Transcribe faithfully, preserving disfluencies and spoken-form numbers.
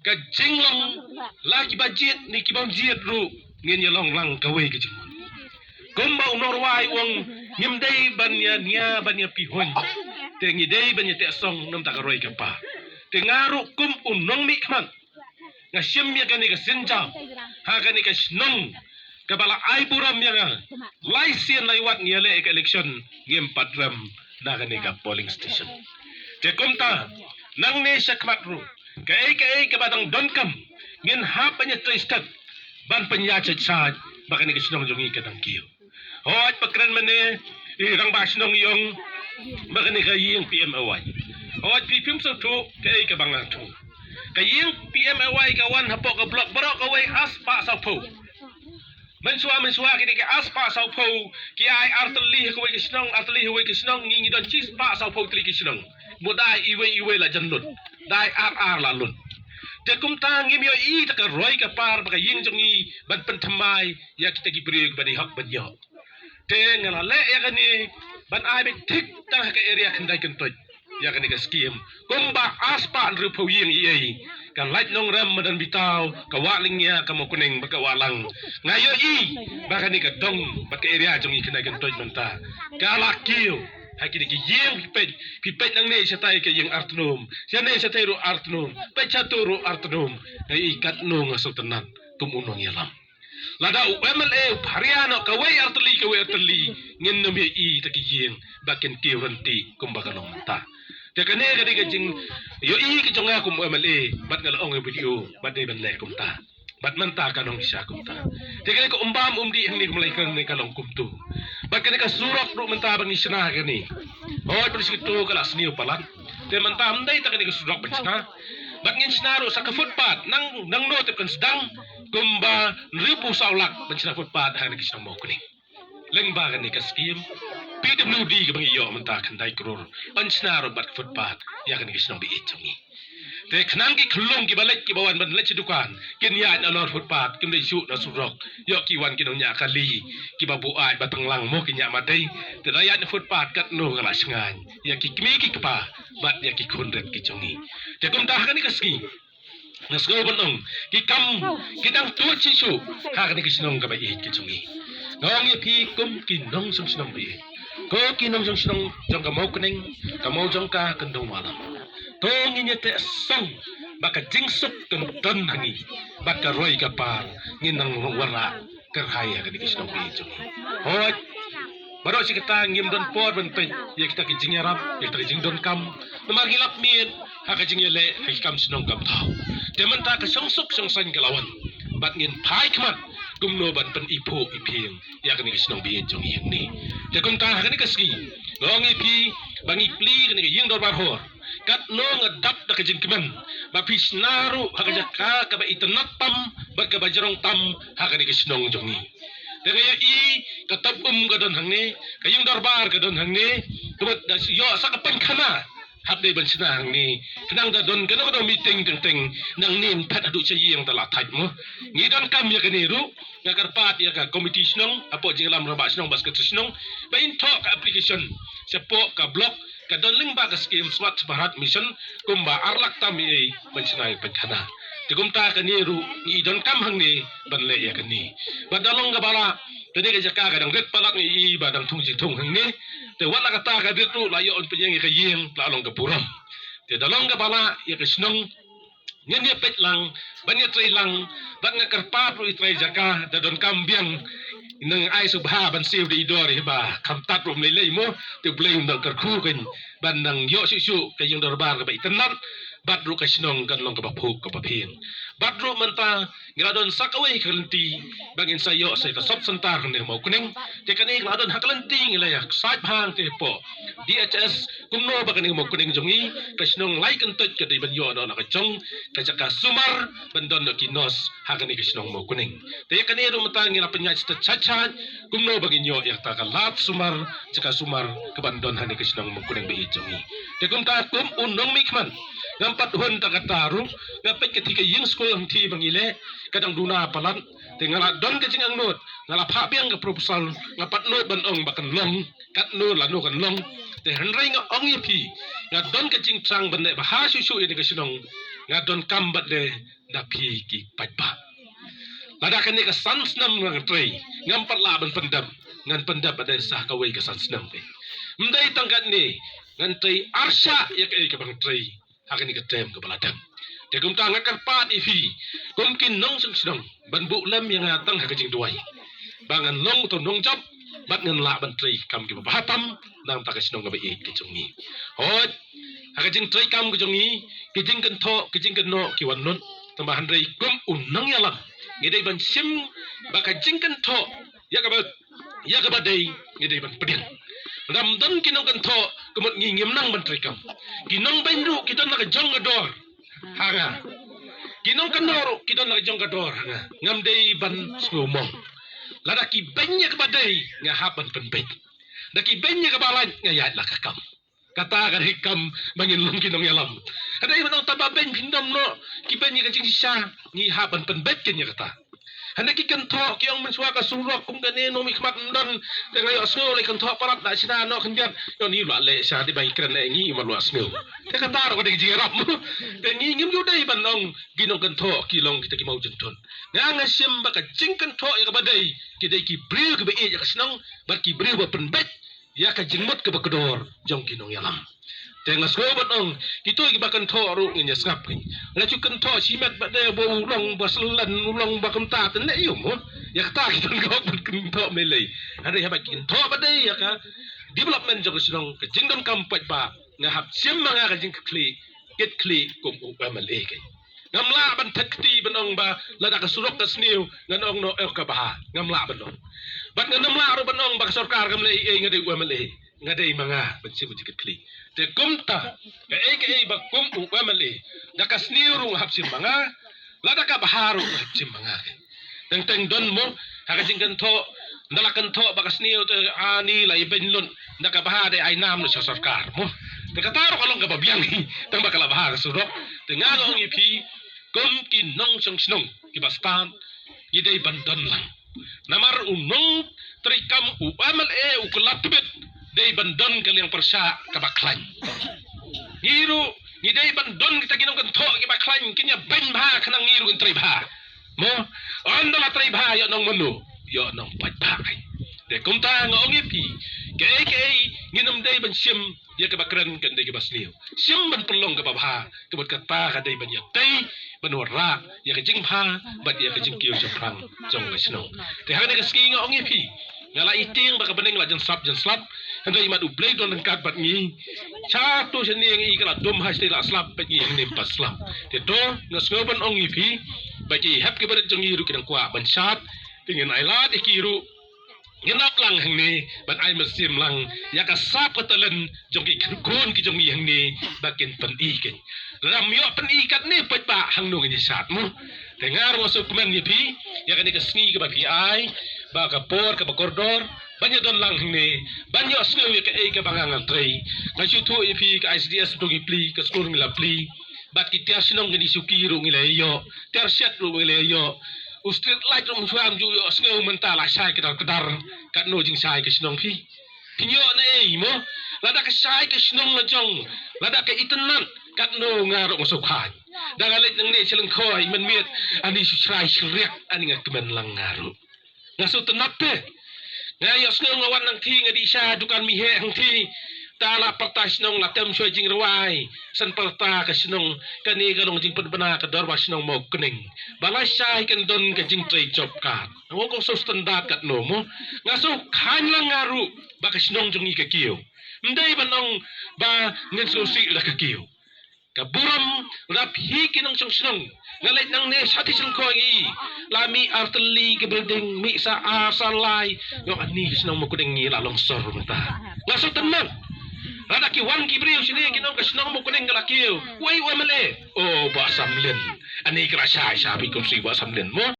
ka jinglong la kiba jied ne kibym jied ruh ngin ïa long lang kawei ka jingmut. Kumba u nongrwai u ong, ngim dei ban ïa nia ban ïa pihuiñ, te ngi dei ban ïa teh song namar ka roi ka par. Te nga ruh kum u nongmihkhmat nga shim ïa kane ka sienjam ha kane ka shnong kaba la ai burom ïa nga. Lai sien lai wat ngi ïa leh ka election, ngim pat rem na kane ka polling station. Te kumta, nangne shakhmat ruh, kaei kaei kaba dang donkam, ngin hap ban ïa trei stet ban pynïaid shai shai ba kane ka shnong jong ngi ka dang kiew. Hooid, ba kren mynne i rangbah shnong i ong ba kane ka ïing P M A Y. Hooid, phi phim sngewthuh kaei kaba nga sngewthuh. Ka ïing P M A Y ka wan hapoh ka block baroh kawei ar spah sawphew. Mynshuwa, mynshuwa kine ki ar spah sawphew ki ai ar tylli ha kawei ka shnong, ar tylli ha kawei ka shnong, ngi ngi don shi spah sawphew tylli ki shnong. Mut dei iwei iwei la jan lut, dei ar ar la lut. Te kumta ngim ïohi da ka roi ka par ba ka ïing jong ngi ban pynthymmai ïa kita ki briew kiba dei hok ban ïoh. Te nga la leh ïa kane ban ai beit thik tang ha ka area Khyndai Kyntoit ïa kane ka skim. Kumba ar spah hynriewphew ïing i ei, ka Laitnongrem, Madan Bitaw, ka Wah Lyngngia, ka Mawkneng bad ka Wah Lang. Nga ïohi ba kane ka dong bad ka area jong ngi Khyndai Kyntoit mynta ka la kiew ha kine ki ïing. Phi peit, phi peit nangne shatai ka ïing ar tnum, shane shatai ruh ar tnum, peit shato ruh ar tnum. Nga ïohi katno nga sngewtynnat kum u nongïalam. Lada u M L A u pharia noh kawei ar tylli, kawei ar tylli, ngin nym ïohi da ki ïing ba kin kiew ryntih kumba ka long mynta. Te kane ka dei ka jingïohi ka jong nga kum u M L A, bad nga la ong ïa u B D O ba dei ban leh kumta. Bad mynta ka long shisha kumta. Te kane ka um bam um dih hangne kumba la ïakren ne ka long kumto. Bad kane ka surok ruh mynta ba ngi shna kane, hooid, ba ngi shna to ka la sniew palat. Te mynta ym dei tang kane ka surok ban shna, bad ngin shna ruh sa ka footpath. Nang, nangno tip kan sdang kumba hynriewphew saw lak ban shna footpath ha kane ka shnong Mawkneng. Lyngba kane ka skim P W D kaba ngi ïoh mynta khyndai klur, yn shna ruh bad ka footpath ïa kane ka shnong ba ïeit jong ngi. Te khnang ki khyllung kiba leit kiba wan ban leit sha dukan kin ïaid nalor footpath, kim leit shuh na surok. Ïoh ki wan ki nongñiah kali, kiba buaid ba tang lang mo, kin ïaid mat dei. Te da ïaid na footpath katno ka la shngaiñ ïa ki kmie ki kpa bad ïa ki khun rit ki jong ngi. Te kumta ha kane ka sngi nga sngew ban ong, ki kam ki dang tuid shisha ha kane ka shnong kaba ïeit ka jong ngi. Nga ong ïa phi kum ki nongshong shnong ba ïeit, ko ki nongshong shnong jong ka Mawkneng, ka Mawjong, ka Kyndow Malam, to ngin ïa teh song ba ka jingsuk kan don ha ngi bad ka roi ka par ngin nang wanrah kyrhai ha kane ka shnong ba ïeit jong ngi. Hooid, baroh shi katta ngim don por ban peit ïa kita ki jingïarap, ïa kita ki jingdonkam, namar ngi lap miet ha ka jingïaleh ha ki kam shnong kam thaw. Te mynta ka shongsuk shongsaiñ ka la wan bad ngin phai khmat kumno ban pyniphuh iphieng ïa kane ka shnong ba ïeit jong ngi hangne. Te kumta ha kane ka sngi nga ong ïa phi ba ngi plie kane ka ïing dorbar hor, katno nga dap da ka jingkmen ba phi shna ruh ha ka jaka kaba itynnad tam bad kaba jrong tam ha kane ka shnong jong ngi. Te nga ïohi ka top um ka don hangne, ka ïing dorbar ka don hangne, ka mut da ïoh sa ka pynkhana hap dei ban shna hangne. Khnang da don kano kano meeting teng teng nangne ym pat haduh sha ïing, ta la thait mo. Ngi donkam ïa kane ruh, nga kyrpad ïa ka komiti shnong hapoh jingïalam rangbah shnong bad secretary shnong ba in thoh ka application shapoh ka block, ka don lyngba ka skim Swachh Bharat Mission kumba ar lak tam ei ban shna ïa pynkhana. Te kumta kane ruh ngi donkam hangne ban leh ïa kane. Bad da long kaba lah, te dei ka jaka ka dang rit palat, ngi i ba dang thung jingthung hangne. Te wat la kata ka rit ruh la ïoh ban pynïeng ïa ka ïing, la long ka burom. Te da long kaba lah ïa ka shnong ngin ïa peit lang ban ïa trei lang. Bad nga kyrpad ruh ïa trei jaka da donkam biang, nang ai sngewbha ban siew da i dor hi ba kham tad ruh ym lei lei mo. Te U Blei un dang kyrkhu kein ban nang ïoh shuh shuh ka ïing dorbar kaba itynnad bad ruh ka shnong kan long kaba phuh kaba phieng. Bad ruh mynta ngi la don sa kawei ka lynti ba ngin sa ïoh sa ka sub centre hangne ha Mawkneng. Te kane ngi la don ha ka lynti, ngi la ïa said bha te hapoh D H S kumno ba kane ka Mawkneng jong ngi, ka shnong Laitkynthoit, ka dei ban ïoh noh na ka jong ka jaka sumar ban don noh ki nurse ha kane ka shnong Mawkneng. Te ïa kane ruh mynta ngi la pynïaid stet shai shai kumno ba ngin ïoh ïa kata ka lad sumar, jaka sumar kaban don hangne ka shnong Mawkneng ba ïeit jong ngi. Te kumta kum u nongmihkhmat ngam pat hun tang kata ruh, nga peit kata ka ïing skul hangthie ba ngi leh ka dang duna palat. Te nga la don ka jingangnud, nga la phah biang ka proposal, nga pat nud ban ong ba kan long, katno lano kan long. Te hynrei nga ong ïa phi, nga don ka jingthrang ban leh bha shuh shuh ïa kane ka shnong. Nga donkam bad de da phi ki paidbah. Lada kane ka san snem nga trei, ngam pat lah ban pyndep, ngan pyndep bad de sa kawei ka san snem phi. Ym dei tang katne, ngan trei arshah ïa kaei kaba nga trei ha kane ka term kaba la dep. Te kumta nga kyrpad ïa phi kum ki nongshong shnong ban buh lem ïa nga tang ha ka jingduwai ba ngan long uto u nongjop bad ngan lah ban trei kam kiba bha tam na ka bynta ka shnong kaba ïeit ka jong ngi. Hooid, ha ka jingtrei kam ka jong ngi, ki jingkynthoh ki jingkynnoh ki wan lut, tangba hynrei kum u nongïalam ngi dei ban shim ba ka jingkynthoh ïa kaba, ïa kaba dei ngi dei ban pdiang. Lada ym don ki nongkynthoh ka mut ngi ngim nang ban trei kam. Ki nongbeiñ ruh ki don la ka jong ka dor ha nga. Ki nongkynnoh ruh ki don la ka jong ka dor ha nga. Ngam dei ban sngewmong. Lada ki beiñ ïa kaba dei nga hap ban pynbeit. Da ki beiñ ïa kaba lait nga ïaid la ka kam. Kata ka dei kam ba ngin long ki nongïalam. Hynrei ban ong tang ba beiñ phin dom noh, ki beiñ ïa ka jingshisha, ngi hap ban pynbeit kein ïa kata. Hynrei ki kynthoh ki ong mynshuwa ka surok kum kane, nongmihkhmat ym don, te nga ïohsngew la ki kynthoh palat na shina noh khyndiat. Ïoh, ngi la leh sha, dei ba ngi kren, eh, ngi ma la sngew. Te kata ruh ka dei ka jingïarap. Te ngi ngim ju dei ban ong ki nongkynthoh ki long kita ki mawjynthut. Nga nga shim ba ka jingkynthoh ïa kaba dei, ki dei ki briew kiba ïeit ïa ka shnong bad ki briew ba pynbeit ïa ka jingmut kaba kordor jong ki nongïalam. Te nga sngew ban ong kito kiba kynthoh ruh ngin ïa sngap kein. La shu kynthoh shimet ba dei ba u long ba slen, u long ba kumta, te ne ïa mo. Ïa kata ki don ka hok ban kynthoh ym lei lei. Hynrei haba ki kynthoh ba dei ïa ka development jong ka shnong, ka jingdonkam paidbah, nga hap shim ma nga ka jingkitkhlieh, kit khlieh kum u MLA kein. Ngam lah ban thait kti ban ong ba lada ka surok ka sniew ngan ong noh, eh, ka bha. Ngam lah ban ong. Bad ngan ym lah ruh ban ong ba ka sorkar kam leh ei ei, nga dei u MLA. Nga dei ma nga ban shim ka jingkitkhlieh. Te kumta, kaei kaei ba kum u MLA, da ka sniew ruh nga hap shim ma nga, lada ka bha ruh nga hap shim ma nga. Teng teng don mo, ha ka jingkynthoh, nda la kynthoh ba ka sniew te ani la i beiñ lut, nda ka bha dei ai nam lut sha sorkar mo. Te kata ruh ka long kaba biang hi, tang ba ka la bha ka surok. Te nga nga ong ïa phi, kum ki nongshong shnong kiba stad, ngi dei ban don lang. Namar u nongtrei kam, u MLA, u kylla tbit, dei ban don ka liang pyrshah kaba khlaiñ. Ngi ruh ngi dei ban don kita ki nongkynthoh kiba khlaiñ, kin ïa beiñ bha khnang ngi ruh ngin trei bha. Mo, ynda la trei bha ïa nong mano, ïa nong paidbah. Te kumta nga ong ïa phi, kaei kaei ngin ym dei ban shim ïa kaba kren, kan dei kaba sniew. Shim ban pynlong kaba bha, ka mut kata ka dei ban ïa tei, ban wanrah ïa ka jingbha bad ïa ka jingkiew shaphrang jong ka shnong. Te ha kane ka sngi nga ong ïa phi, nga la i tieng ba ka bneng la jan slap jan slap, hynrei imat U Blei don ryngkat bad ngi. Sha to shane ngi ka la dum ha shatei la slap bad ngi hangne ym pat slap. Te to nga sngew ban ong ïa phi ba ki hep ki barit jong ngi ruh ki dang kwah ban shad, te ngin ai lad ïa ki ruh. Ngin ap lang hangne ban ai mynsiem lang ïa ka sap ka talent jong ki khun ki jong ngi hangne ba kin pyni kein. Lada ym ïoh pyni katne paidbah hangno ngin ïa shad mo. Te nga ruh nga sngewkmen ïa phi ïa kane ka sngi kaba phi ai, ba ka por kaba kordor ban ïa don lang hangne, ban ïohsngew ïa kaei kaba nga ngan trei. Nga shu thoh ïa phi ka ICDS to ngi plie, ka skul ngi la plie. Bad ki tiar shnong kine shuki ruh ngi la ïoh, tiar shet ruh ngi la ïoh. U street light ruh mynshwa ym ju ïohsngew, mynta la shai kdar kdar. Katno jingshai ka shnong phi? Phin ïoh na ei mo? Lada ka shai ka shnong la jong, lada ka itynnad, katno nga ruh nga sngewkhlaiñ. Da nga leit nangne sha Lyngkhoi mynmiet, ani shu shrai shriak, ani nga kmen lang nga ruh. Nga sngewtynnad te. Nga ïohsngew nga wan hangthie, nga dih sha dukan miheh hangthie. Ta la pyrta shnong la tem shuwa jingrwai. San pyrta ka shnong, kane ka long jingpynbna ka dorbar shnong Mawkneng. Ba lashai kan don ka jingtrei job card. Nga ong ko sngewtynnad katno mo. Nga sngewkhlaiñ lang nga ruh ba ka shnong jong ngi ka kiew. Ym dei ban ong ba ngin sngewsih da ka kiew. Ka burom, rap hi ki nongshong shnong. Nga leit nangne sha station ko ngi. La mih artylli ki building, mih sa ar sa lai. Nga ong ani ka shnong Mawkneng ngi la longsor mynta. Nga sngewtynnad. Lada ki wan ki briew shane kin ong ka shnong Mawkneng ka la kiew. Wei u MLA? Oh, Bah Samlin. Ani ka la shai sha phi, kumsi Bah Samlin mo.